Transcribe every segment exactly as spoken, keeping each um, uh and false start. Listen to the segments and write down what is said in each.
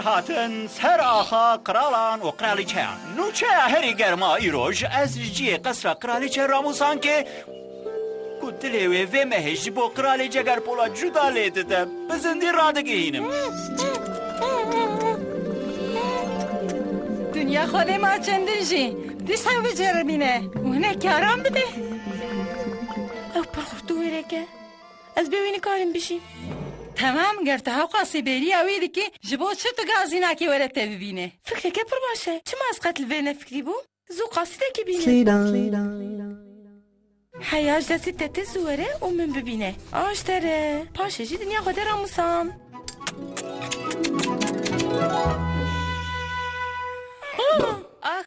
Hatin ser axa qiralan û qiralîçeyan. Nûçeya herî germa îroj, ez ji cihê qesra qiralîçe Ramûsankê, ku dilê wê vê mehê ji bo qiralê Cegerpola cuda lê dide, bi zindî radigihînim. Dinya Xwedê ma çendin jî, dîsa biceribîne û hinek karan bide. Ew pir xurt û wêrek e. Ez bê wî nikarim bijîm. Temam, ger tu hewqasî bêriya wî dikî, ji bo çi tu gazî nakî were te bibîne? Fikreke pir baş e. Çima ez qet li vê nefikrîbûm? Zû qasîdekî bîne. Heya ji destê te tê zû were û min bibîne. A ji te re. Paşê jî dinya xwe de Ramûsan. Ah!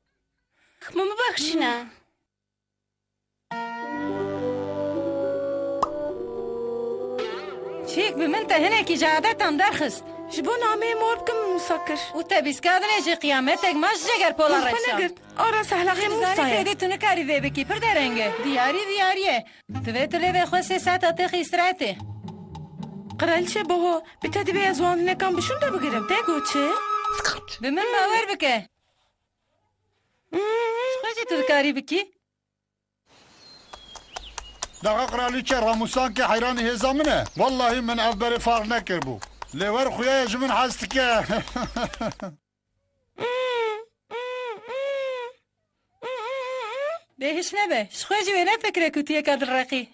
Min bibexşîne. Çîk bi min te hinekî ji adetan derxist. Ji bo nameyê mor bikim wisa kir. Û te bîskadinê jî qiyametek ma ji Cegerpola Hûn xwe reşa. Negirt. Ara sehlaxê Min Mûsayê. Dizanî tu nikarî vê bikî, pir dereng e. Diyarî diyarî ye. Divê tu lê vê xwe sê saeta têxî îstirahetê. Qiraliçe Boho, bi te divê ez wan hinekan bi şûnde bigirim. Te got çi? Bi min bawer bike. Ji xwe jî tu dikarî bikî. Daxa qiralîçe Ramûsankê heyranî hêza min e. Wellahî min ev berê farq nekiribû. Lê wer xuya ye ji min hez dike. Bêhiş nebe, ji xwe jî wê nefikire ku tu yeka direqî.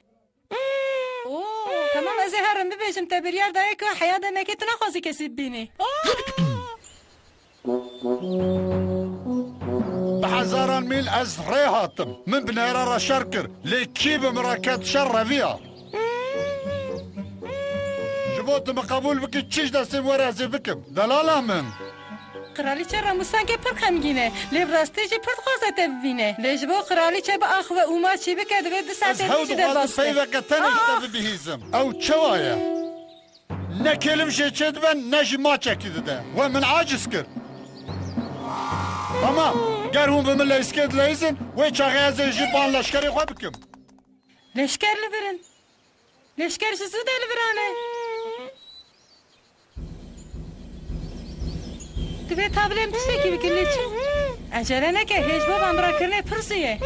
Oo, temam, ez ê herim bibêjim, te biryar daye ku heya demekê tu naxwazî kesî bibînî. Bi hezaran mîl ez rê hatim. Min bi nehera re şer kir. Lê kî bi min re ket şer reviya? Ji bo tu min qebûl bikî, çi ji destê min were ez ê bikim. Delala min. Qiralîçe Ramûsankê pir xemgîn e. Lê bi rastî jî pir dixwaze te bibîne. Lê ji bo qiralîçe biaxive û maçî bike, divê du saetê din jî derbas be. Ez hew dixwazim peyveke tenê ji te bibihîzim. Ew çawa ye? Ne kêlimşê çêdibe, ne jî maçekî dide. We min aciz kir. Ama ger hûn bi min leyskê dileyzin, wê çaxê ez ê jî ban leşkerê xwe bikim. Leşker li vir in. Leşker ji zû de li viran e. Divê tabilên tiştekî bikin lê çi? Ecele neke, hêj bo bandirakirinê pir zû ye.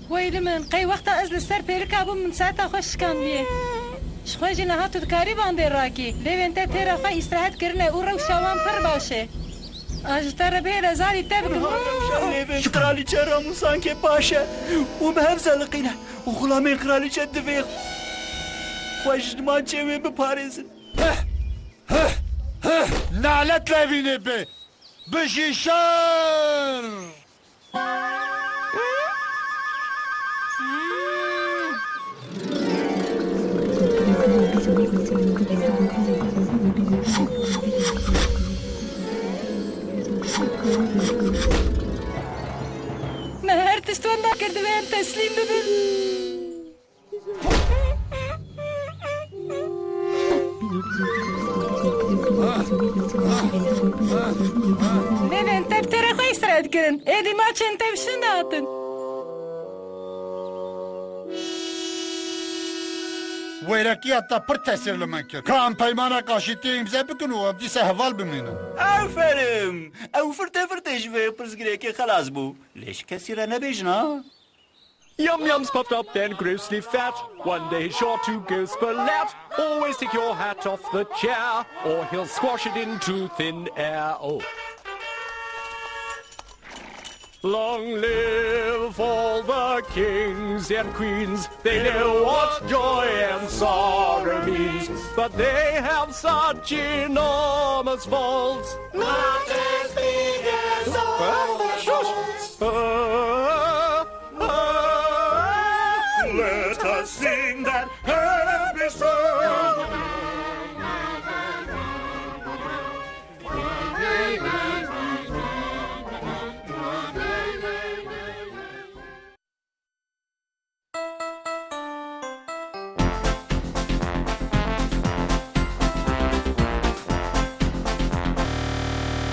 Wey li min, qey wexta ez li ser pêrika bûm min saeta xwe şikandiye. Ji xwe jî niha tu dikarî bandê rakî. Lêvên te têra xwe îstirahet kirine û rewşa wan pir baş e. A ji te re bê rezalî te bikim. Niha rewşa lêvên Kralîçe Ramûsankê baş e û bi hev zeliqîne. Û xulamên Kralîçe divê xwe ji dimançê wê biparêzin. Nalet levînê bê! Bijî şer! Me her tişt wenda kir, divê em teslîm bibin. Lêvên te bi têra xwe îstirahet kirin. Êdî maçên te bi şûn de hatin. Wêrekiya te pir tesîr li min kir. Ka em peymanek aşîtiyê îmze bikin û em dîsa heval bimînin. Aferin! Ew firtê firtê ji vê pirsgirêkê xelas bû. Lê ji kesî re nebêjin ha. Yum Yum's puffed up and grossly fat. One day he's sure to go splat. Always take your hat off the chair, or he'll squash it into thin air. Oh. Long live all the kings and queens. They know what joy and sorrow means. But they have such enormous faults. Not as big as all the